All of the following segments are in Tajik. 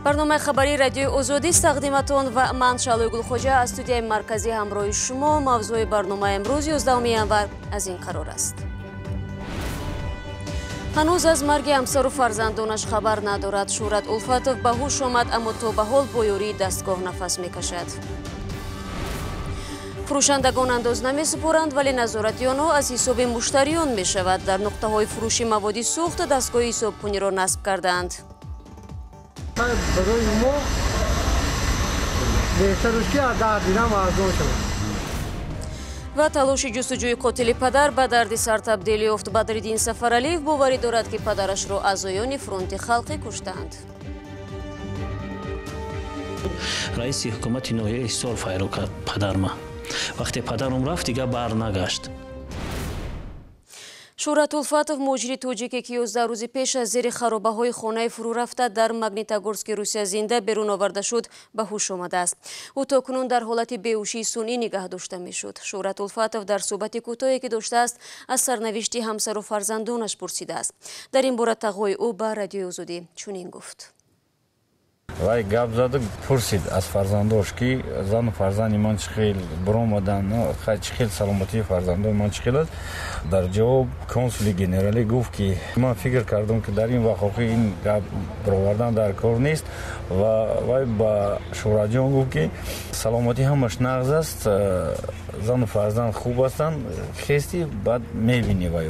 Барномаи хабарии радиои Озодӣ тақдиматон ва ман Шалои Гулхоҷа аз студияи марказӣ ҳамроҳи шумо. Мавзӯи барномаи имрӯз 11 январ аз ин қарор аст. Ҳанӯз аз марги ҳамсару фарзандонаш хабар надорад. Шӯҳрат Улфатов ба ҳуш омад, аммо то ба ҳол бо ёрии дастгоҳ нафас мекашад. Фурӯшандагон андоз намесупоранд, вале назорати онҳо аз ҳисоби муштариён мешавад. Дар нуқтаҳои фурӯши маводи сӯхт дастгоҳи ҳисобкуниро насб кардаанд. Барои мо беҳтар аст, ки 10 дирам арзон шавад. Ва талоши ҷустуҷӯи қотили падар ба дарди сар табдил ёфт. Бадриддин Сафаралиев боварӣ дорад, ки падарашро аъзоёни фронти халқӣ куштаанд. Раиси ҳукумати ноҳияи Ҳисор файро кард падарма. Вақте падарам рафт, дигар барнагашт. Шӯҳрат Улфатов, муҳоҷири тоҷике, ки 11 рӯзи пеш аз зери харобаҳои хонаи фурӯ рафта дар Магнитогорски Русия зинда берун оварда шуд, ба ҳуш омадааст. Ӯ то кунун дар ҳолати беҳушии сунъӣ нигаҳ дошта мешуд. Шӯҳрат Улфатов дар суҳбати кӯтоҳе, ки доштааст, аз сарнавишти ҳамсару фарзандонаш пурсидааст. Дар ин бора тағои ӯ ба Радиои Озодӣ чунин гуфт. Вай гап заду пурсид аз фарзандош, ки зану фарзанди ман чӣ хел биромаданд, чӣ хел саломатии фарзандои ман чӣ хел аст. Дар ҷавоб консули генералӣ гуфт, ки ман фикр кардам, ки дар ин вақт ин гап бировардан дар кор нест. Ва вай ба Шӯҳратҷон гуфт, ки саломатӣ ҳамаш нағз аст, зану фарзанд хуб ҳастанд, хести баъд мебинӣ вай.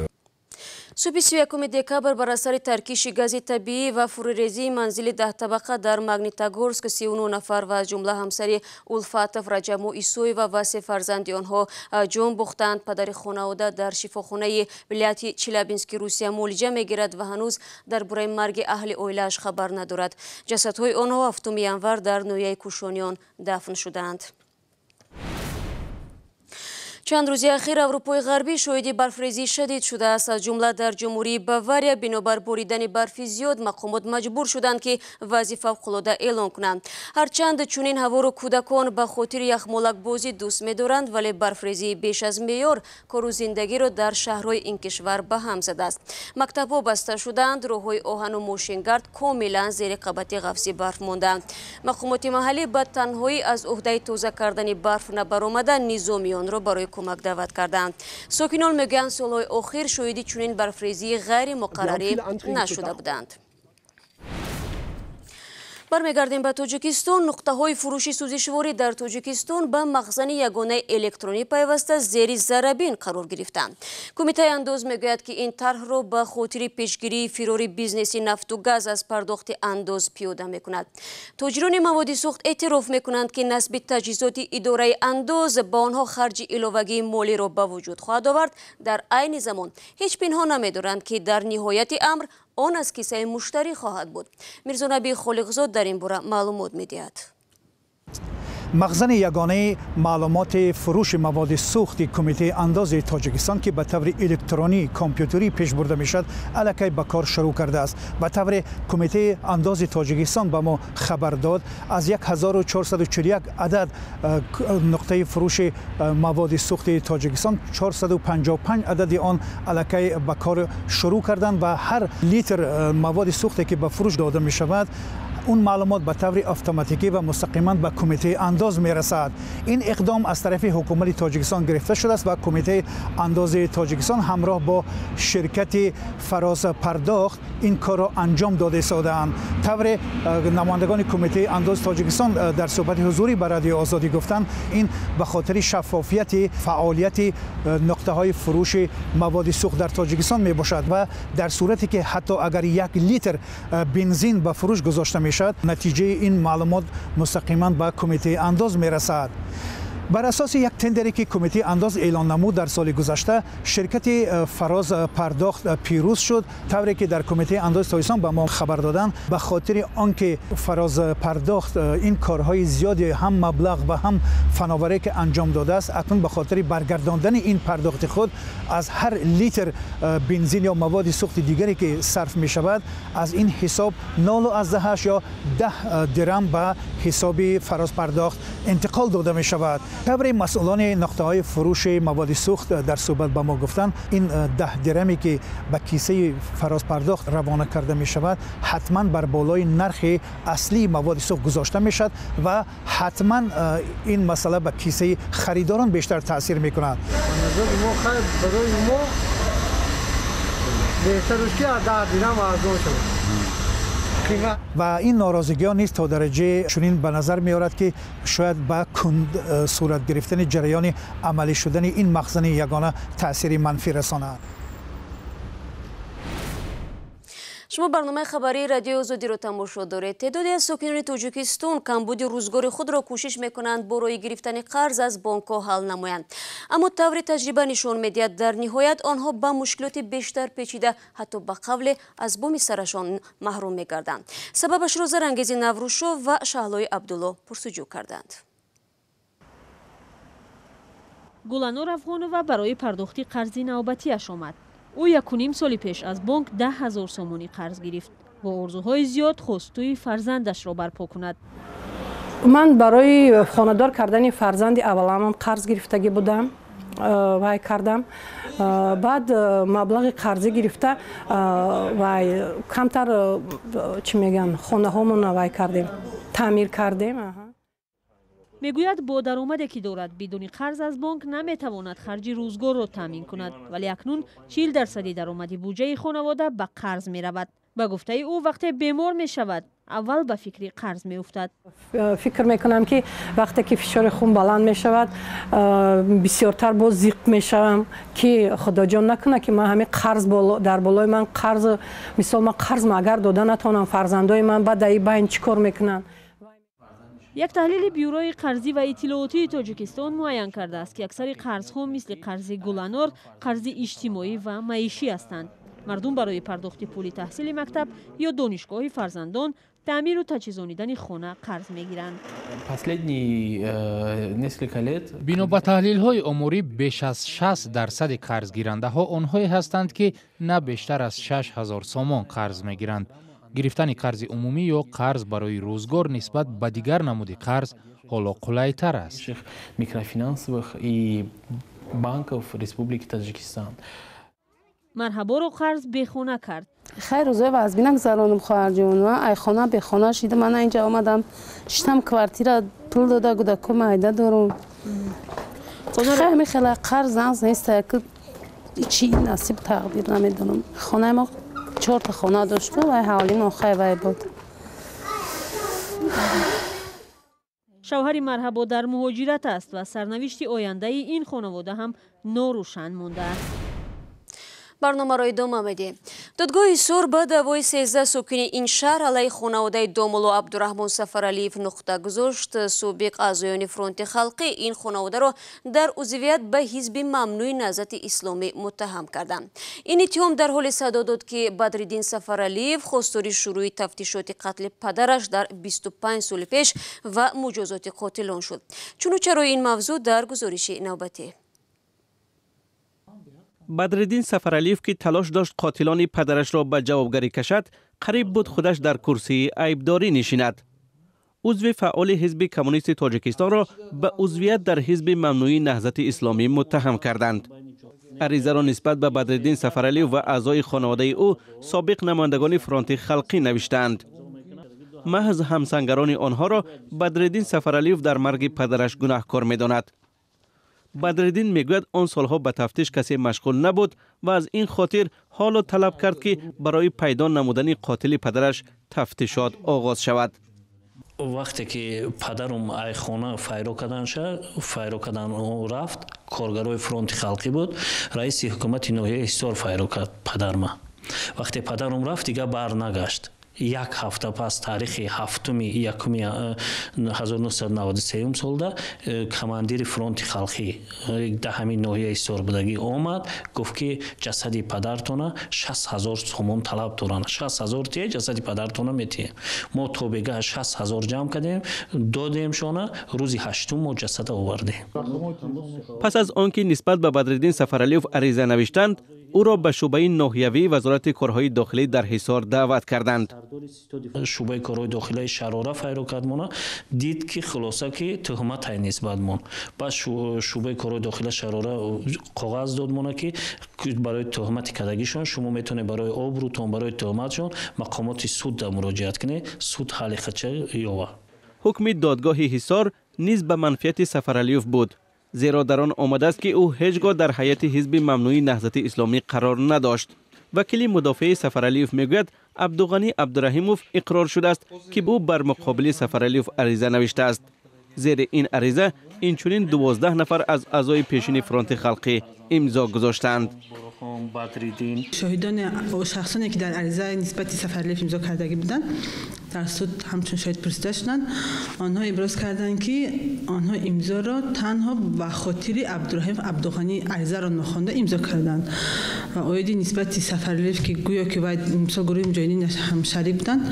Субҳи 31 декабр бар асари таркиши гази табиӣ ва фурӯрезии манзили 10-табақа дар Магнитогорск 39 нафар ва аз ҷумла ҳамсари Улфатов Раҷабмо Исоева ва се фарзанди онҳо ҷон бохтанд. Падари хонавода дар шифохонаи вилояти Челябински Русия муолиҷа мегирад ва ҳанӯз дар бораи марги аҳли оилааш хабар надорад. Ҷасадҳои онҳо 7 январ дар ноҳияи Кӯшониён дафн шудаанд. Чанд рӯзи ахир Аврупои Ғарбӣ шоҳиди барфрезии шадид шудааст, аз ҷумла дар ҷумҳурии Бавария. Бинобар боридани барфи зиёд мақомот маҷбур шуданд, ки вазъи фавқулода эълон кунанд. Ҳарчанд чунин ҳаворо кӯдакон ба хотири яхмолакбозӣ дӯст медоранд, вале барфрезии беш аз меъёр кору зиндагиро дар шаҳрҳои ин кишвар ба ҳам задааст. Мактабҳо баста шуданд, роҳҳои оҳану мошингард комилан зери қабати ғафси барф мондаанд. Мақомоти маҳаллӣ ба танҳоӣ аз ӯҳдаи тоза кардани барф набаромада, низомиёнро барои кӯмак даъват карданд. Сокинон мегӯянд, солҳои охир шоҳиди чунин барфрезии ғайримуқаррарӣ нашуда буданд. Бармегардем ба Тоҷикистон. Нуқтаҳои фурӯши сӯзишворӣ дар Тоҷикистон ба махзани ягонаи электронӣ пайваста зери зарабин қарор гирифтанд. Кумитаи андоз мегӯяд, ки ин тарҳро ба хотири пешгирии фирори бизнеси нафту газ аз пардохти андоз пиёда мекунад. Тоҷирони маводи сӯхт эътироф мекунанд, ки насби таҷҳизоти идораи андоз ба онҳо харҷи иловагии молиро ба вуҷуд хоҳад овард. Дар айни замон ҳеҷ пинҳон намедоранд, ки дар ниҳояти амр он аз кисаи муштарӣ хоҳад буд. Мирзонаби Холиқзод дар ин бора маълумот медиҳад. Махзани ягонаи маълумоти фурӯши маводи сӯхти Кумитаи андози Тоҷикистон, ки ба таври электронӣ компютерӣ пеш бурда мешавад, аллакай ба кор шурӯъ кардааст. Ба таври Кумитаи андози Тоҷикистон ба мо хабар дод, аз 1441 адад нуқтаи фурӯши маводи сӯхти Тоҷикистон 455 адади он аллакай ба кор шурӯъ карданд ва ҳар литр маводи сӯхте, ки ба фурӯш дода мешавад, он маълумот ба таври автоматикӣ ва мустақиман ба Кумитаи андоз мерасад. Ин иқдом аз тарафи ҳукумати Тоҷикистон гирифта шудааст ва Кумитаи андози Тоҷикистон ҳамроҳ бо ширкати Фарозпардохт ин корро анҷом дода истодаанд. Тавре намояндагони Кумитаи андози Тоҷикистон дар суҳбати ҳузурӣ ба Радиои Озодӣ гуфтанд, ин ба хотири шаффофияти фаъолияти нуқтаҳои фурӯши маводи сӯхт дар Тоҷикистон мебошад ва дар сурате ки ҳатто агар 1 литр бензин ба фурӯш гузошта мешавад, натиҷаи ин маълумот мустақиман ба Кумитаи андоз мерасад. Бар асоси як тендере, ки Кумитаи андоз эълон намуд дар соли гузашта, ширкати Фароз Пардохт пирӯз шуд. Тавре ки дар Кумитаи андози Тоҷикистон ба мо хабар доданд, ба хотири он ки Фароз Пардохт ин корҳои зиёди ҳам маблағ ва ҳам фановарие ки анҷом додааст, акнун ба хотири баргардондани ин пардохти худ аз ҳар литр бензин ё маводи сӯхти дигаре, ки сарф мешавад, аз ин ҳисоб 0,8 ё 10 дирам ба ҳисоби Фарозпардохт интиқол дода мешавад. Тавре масъулони нуқтаҳои фурӯши маводи сӯхт дар суҳбат ба мо гуфтанд, ин 10 дираме ки ба кисаи фарозпардохт равона карда мешавад, ҳатман бар болои нархи аслии маводи сӯхт гузошта мешавад ва ҳатман ин масъала ба кисаи харидорон бештар таъсир мекунад. Барои мо беҳтар аст, ки 10 дирам арзон шавад. Ва ин норозигиҳо низ то дараҷаи чунин ба назар меорад, ки шояд ба кунд сурат гирифтани ҷараёни амалӣ шудани ин махзани ягона таъсири манфӣ расонад. Шумо барномаи хабарии Радиои Озодиро тамошо доред. Теъдоде аз сокинони Тоҷикистон камбуди рӯзгори худро кӯшиш мекунанд бо роҳи гирифтани қарз аз бонкҳо ҳал намоянд, аммо таври таҷриба нишон медиҳад, дар ниҳоят онҳо ба мушкилоти бештар печида, ҳатто ба қавле аз боми сарашон маҳрум мегарданд. Сабабашро Зарангези Наврӯзшо ва Шаҳлои Абдулло пурсуҷӯ карданд. Гуланор Афғонова барои пардохти қарзи навбатиаш омад. Ӯ 1,5 соли пеш аз бонк 10 000 сомонӣ қарз гирифт. Бо орзуҳои зиёд хост тӯи фарзандашро барпо кунад. Ман барои хонадор кардани фарзанди авваламам қарз гирифтагӣ будам, вай кардам. Баъд маблағи қарзӣ гирифта, вай камтар, чӣ мегӯянд, хонаҳомона вай кардем, таъмир кардем. Мегӯяд, бо даромаде ки дорад, бидуни қарз аз бонк наметавонад харҷи рӯзгорро таъмин кунад, вале акнун 40 дарсади даромади буҷаи хонавода ба қарз меравад. Ба гуфтаи ӯ, вақте бемор мешавад, аввал ба фикри қарз меуфтад. Фикр мекунам, ки вақте ки фишори хун баланд мешавад, бисёртар боз зиқ мешавам, ки Худоҷон накунад, ки ман ҳамин қарз дар болои ман қарз, мисол, ман қарзма агар дода натавонам, фарзандои ман баъд дар ин байн чӣ кор мекунанд? Як таҳлили Бюрои қарзӣ ва иттилоотии Тоҷикистон муайян кардааст, ки аксари қарзҳо, мисли қарзи Гуланор, қарзи иҷтимоӣ ва маишӣ ҳастанд. Мардум барои пардохти пули таҳсили мактаб ё донишгоҳи фарзандон, таъмиру таҷҳизонидани хона қарз мегиранд. Последние несколько лет. Бино ба таҳлилҳои оморӣ, беш аз 60 дарсади қарзгирандаҳо онҳое ҳастанд, ки на бештар аз 6000 сомон қарз мегиранд. Гирифтани қарзи умумӣ ё қарз барои рӯзгор нисбат ба дигар намуди қарз ҳоло қулайтар аст. Микрофинансовых и банков Республики Таджикистан. Марҳаборо қарз бехона кард. Хайр, рӯзои вазбина гузаронам, хоҳарҷон. Ай хона бехона шидам, мана инҷа омадам, шитам, квартира пул дода, кӯдако майда дорум. Хай, мехела қарз нағз нест, чи насиб, тақдир, намедонам. Хонаи мо чорта хона дошту, вай ҳавлимон, хай, вай буд. Шавҳари Марҳабо дар муҳоҷират аст ва сарнавишти ояндаи ин хонавода ҳам норӯшан мондааст. Барномаро идома медиҳем. Додгоҳи Ҳисор ба даъвои 13 сокини ин шаҳр алайҳи хонаводаи домулло Абдураҳмон Сафаралиев нуқта гузошт. Собиқ аъзоёни Фронти халқӣ ин хонаводаро дар узвият ба ҳизби мамнӯи Наҳзати Исломӣ муттаҳам карданд. Ин иттиҳом дар ҳоле садо дод, ки Бадриддин Сафаралиев хостори шурӯи тафтишоти қатли падараш дар 25 соли пеш ва муҷозоти қотилон шуд. Чуну чарои ин мавзӯъ дар гузориши навбатӣ. Бадриддин Сафаралиев, ки талош дошт қотилони падарашро ба ҷавобгарӣ кашад, қариб буд худаш дар курсии айбдорӣ нишинад. Узви фаъоли Ҳизби Коммунисти Тоҷикистонро ба узвият дар ҳизби мамнӯи Наҳзати Исломӣ муттаҳам карданд. Аризаро нисбат ба Бадриддин Сафаралиев ва аъзои хонаводаи ӯ собиқ намояндагони Фронти халқӣ навиштаанд. Маҳз ҳамсангарони онҳоро Бадриддин Сафаралиев дар марги падараш гунаҳкор медонад. Бадриддин мегӯяд, он солҳо ба тафтиш касе машғул набуд ва аз ин хотир ҳоло талаб кард, ки барои пайдо намудани қотили падараш тафтишот оғоз шавад. Вақте ки падарум ай хона файро карданша, файро кардан рафт, коргарои Фронти халқӣ буд, раиси ҳукумати ноҳияи Ҳисор файро кард падарма. Вақте падарум рафт, дига барнагашт. Як ҳафта пас, таърихи 7-1-1993 солда, командири Фронти халқӣ дар ҳамин ноҳияи Ҳисор будагӣ омад, гуфт, ки ҷасади падартона 60 000 сомон талаб доранд, 60 000 тие, ҷасади падартона метиҳем. Мо то бегаҳ 60 000 ҷамъ кардем, додемшона, рӯзи ҳаштум мо ҷасада овардем. Пас аз он ки нисбат ба Бадриддин Сафаралиев ариза навиштанд, Ӯро ба шӯъбаи ноҳиявии Вазорати корҳои дохилӣ дар Ҳисор даъват карданд. Шӯъбаи корҳои дохилаи Шарора файро кардмона, дид ки хулоса ки туҳмат ҳай нисбатмон. Баъд шӯъбаи корҳои дохила Шарора коғаз додмона, ки барои туҳмати кардагишон шумо метавонед барои обрӯтон, барои туҳматшон мақомоти суд да муроҷиат кунед, суд ҳалли худша ёва. Ҳукми додгоҳи Ҳисор низ ба манфиати Сафаралиев буд, зеро дар он омадааст, ки ӯ ҳеҷ гоҳ дар ҳайати ҳизби мамнӯи Наҳзати Исломӣ қарор надошт. Вакили мудофеи Сафаралиев мегӯяд, Абдуғанӣ Абдураҳимов иқрор шудааст, ки ӯ бар муқобили Сафаралиев ариза навиштааст. Зери ин ариза инчунин 12 нафар аз аъзои пешини Фронти халқӣ имзо гузоштаанд. Шоҳидони шахсоне ки дар ариза нисбати Сафаралиев имзо кардагӣ буданд, дар суд ҳамчун шоҳид пурсида шуданд. Онҳо иброз карданд, ки онҳо имзоро танҳо ба хотири Абдураҳимов Абдуғанӣ аризаро нохонда имзо карданд ва оиди нисбати Сафаралиев, ки гӯё ки вай мисол гурӯҳи муҷоҳидин ҳамшарик буданд,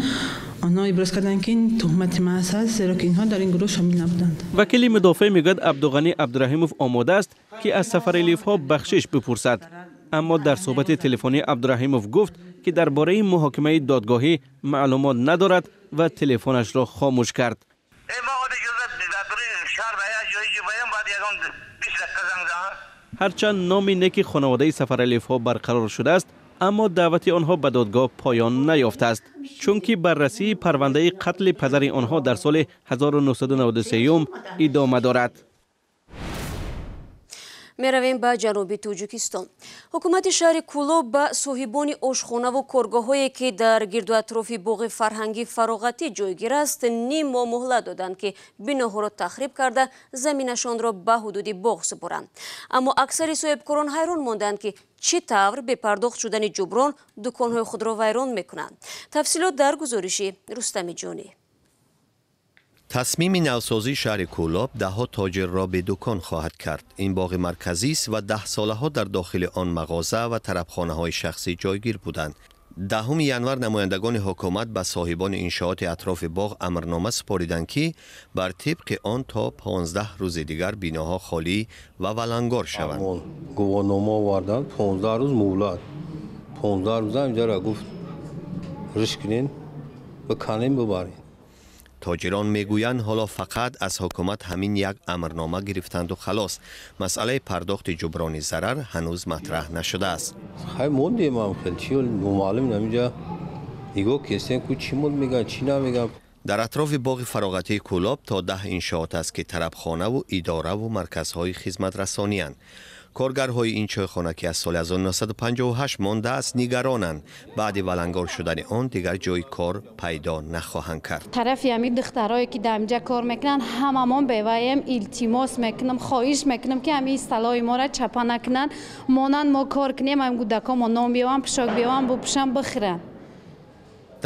онҳо иброз карданд, ки ин туҳмати маҳз аст, зеро ки инҳо дар ин гурӯҳ шомил набуданд. Вакили мудофеъ мегӯяд, Абдуғанӣ Абдураҳимов омода аст, ки аз Сафаралиевҳо бахшиш бипурсад, аммо дар суҳбати телефонӣ Абдураҳимов гуфт, ки дар бораи муҳокимаи додгоҳӣ маълумот надорад ва телефонашро хомӯш кард. Ҳарчанд номи неки хонаводаи Сафаралиевҳо барқарор шудааст, аммо даъвати онҳо ба додгоҳ поён наёфтааст, чунки баррасии парвандаи қатли падари онҳо дар соли 1993 идома дорад. Меравем ба ҷануби Тоҷикистон. Ҳукумати шаҳри Кӯлоб ба соҳибони ошхонаву коргоҳҳое, ки дар гирду атрофи боғи фарҳангӣ фароғатӣ ҷойгир аст, ним моҳ муҳлат доданд, ки биноҳоро тахриб карда заминашонро ба ҳудуди боғ супоранд. Аммо аксари соҳибкорон ҳайрон монданд, ки чӣ тавр бепардохт шудани ҷуброн дуконҳои худро вайрон мекунанд. Тафсилот дар гузориши Рустами Ҷонӣ. Тасмими навсозии шаҳри Кӯлоб даҳҳо тоҷирро бедукон хоҳад кард. Ин боғи марказист ва даҳсолаҳо дар дохили он мағоза ва тарабхонаҳои шахсӣ ҷойгир буданд. 10 январ намояндагони ҳукумат ба соҳибони иншооти атрофи боғ амрнома супориданд, ки бар тибқи он то 15 рӯзи дигар биноҳо холӣ ва валангор шаванд. Гувоҳнома оварданд, 15 рӯз муҳлат. 15 рӯза инҷара гуфт риш кунен, биканем, бибарем. Тоҷирон мегӯянд, ҳоло фақат аз ҳукумат ҳамин як амрнома гирифтанду халос. Масъалаи пардохти ҷуброни зарар ҳанӯз матраҳ нашудааст. Хай мондем ам хел чи номаълум наминҷа нигоҳ кестем ку чӣ мол мегӯянд, чӣ намегӯянд. Дар атрофи боғи фароғатии Кӯлоб то 10 иншоот аст, ки тарабхонаву идораву марказҳои хизматрасониянд. Коргарҳои ин чойхона, ки аз соли 1958 мондааст, нигаронанд, баъди валангор шудани он дигар ҷои кор пайдо нахоҳанд кард. Тарафи ҳамин духтарое ки дар инҷа кор мекунанд, ҳамамон беваем илтимос мекунам, хоҳиш мекунам, ки ҳамин истилоҳи моро чапа накунанд, монанд мо кор кунем, ҳамин кӯдакомо нон биёванд, пӯшок биёванд, бупӯшанд, бихӯранд.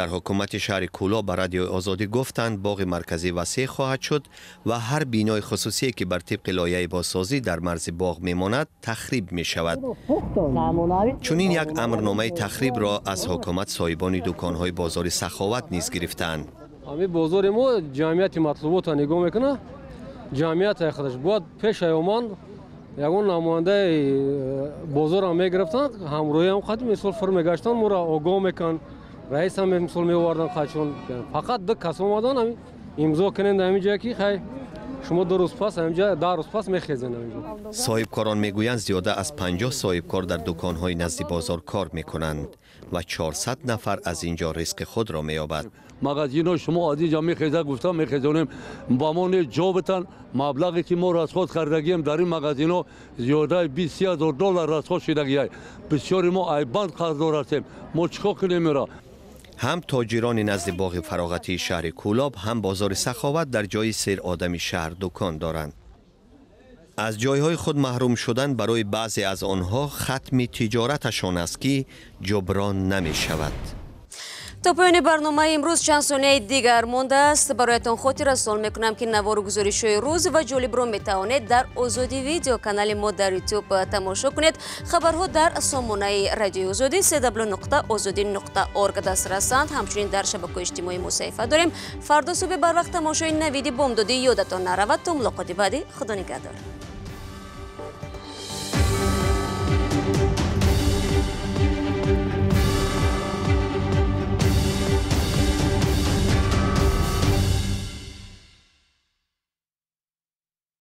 Дар ҳукумати шаҳри Кӯлоб ба Радиои Озодӣ гуфтанд, боғи марказӣ васеъ хоҳад шуд ва ҳар бинои хусусие, ки бар тибқи лоиҳаи бозсозӣ дар марзи боғ мемонад, тахриб мешавад. Чунин як амрномаи тахрибро аз ҳукумат соҳибони дуконҳои бозори Саховат низ гирифтаанд. Ҳамин бозори мо ҷамъияти матлуботро нигоҳ мекунад, ҷамъият худаш бояд пешаи оман ягон намояндаи бозорам мегирифтанд, ҳамроҳиам қадим мисол фур мегаштанд, моро огоҳ мекунанд. Раис ҳам мисол меоварданд қачон. Фақат ду кас омадан, ҳамин имзо кунед ҳамин ҷое, ки хай шумо 2 рӯз пас ҳаминҷа 10 рӯз пас мехезед ҳаминҷо. Соҳибкорон мегӯянд, зиёда аз 50 соҳибкор дар дуконҳои назди бозор кор мекунанд ва 400 нафар аз ин ҷо ризқи худро меёбад. Магазино шумо аз ин ҷо мехезад, гуфта мехезонем, ба мо не ҷо битан. Маблағе ки мо расход кардагием дар ин магазино зиёдаи 20 ҳазор доллар расход шудагиай. Бисёри мо айбанд қарздор ҳастем. Мо чӣ кор кунем иро? Ҳам тоҷирони назди боғи фароғатии шаҳри Кӯлоб, ҳам бозори Саховат дар ҷои серодами шаҳр дукон доранд. Аз ҷойҳои худ маҳрум шудан барои баъзе аз онҳо хатми тиҷораташон аст, ки ҷуброн намешавад. То поёни барномаи имрӯз чанд сонияи дигар мондааст. Бароятон хотиррасон мекунам, ки навору гузоришҳои рӯз ва ҷолибро метавонед дар Озодӣ видео канали мо дар Ютуб тамошо кунед. Хабарҳо дар сомонаи Радиои Озодӣ www.ozodi.org дастрасанд. Ҳамчунин дар шабакаҳои иҷтимоӣ мо саҳифа дорем. Фардо субҳи барвақт тамошои навиди бомдодӣ ёдатон наравад. То мулоқоти баъдӣ, Худо нигаҳдор.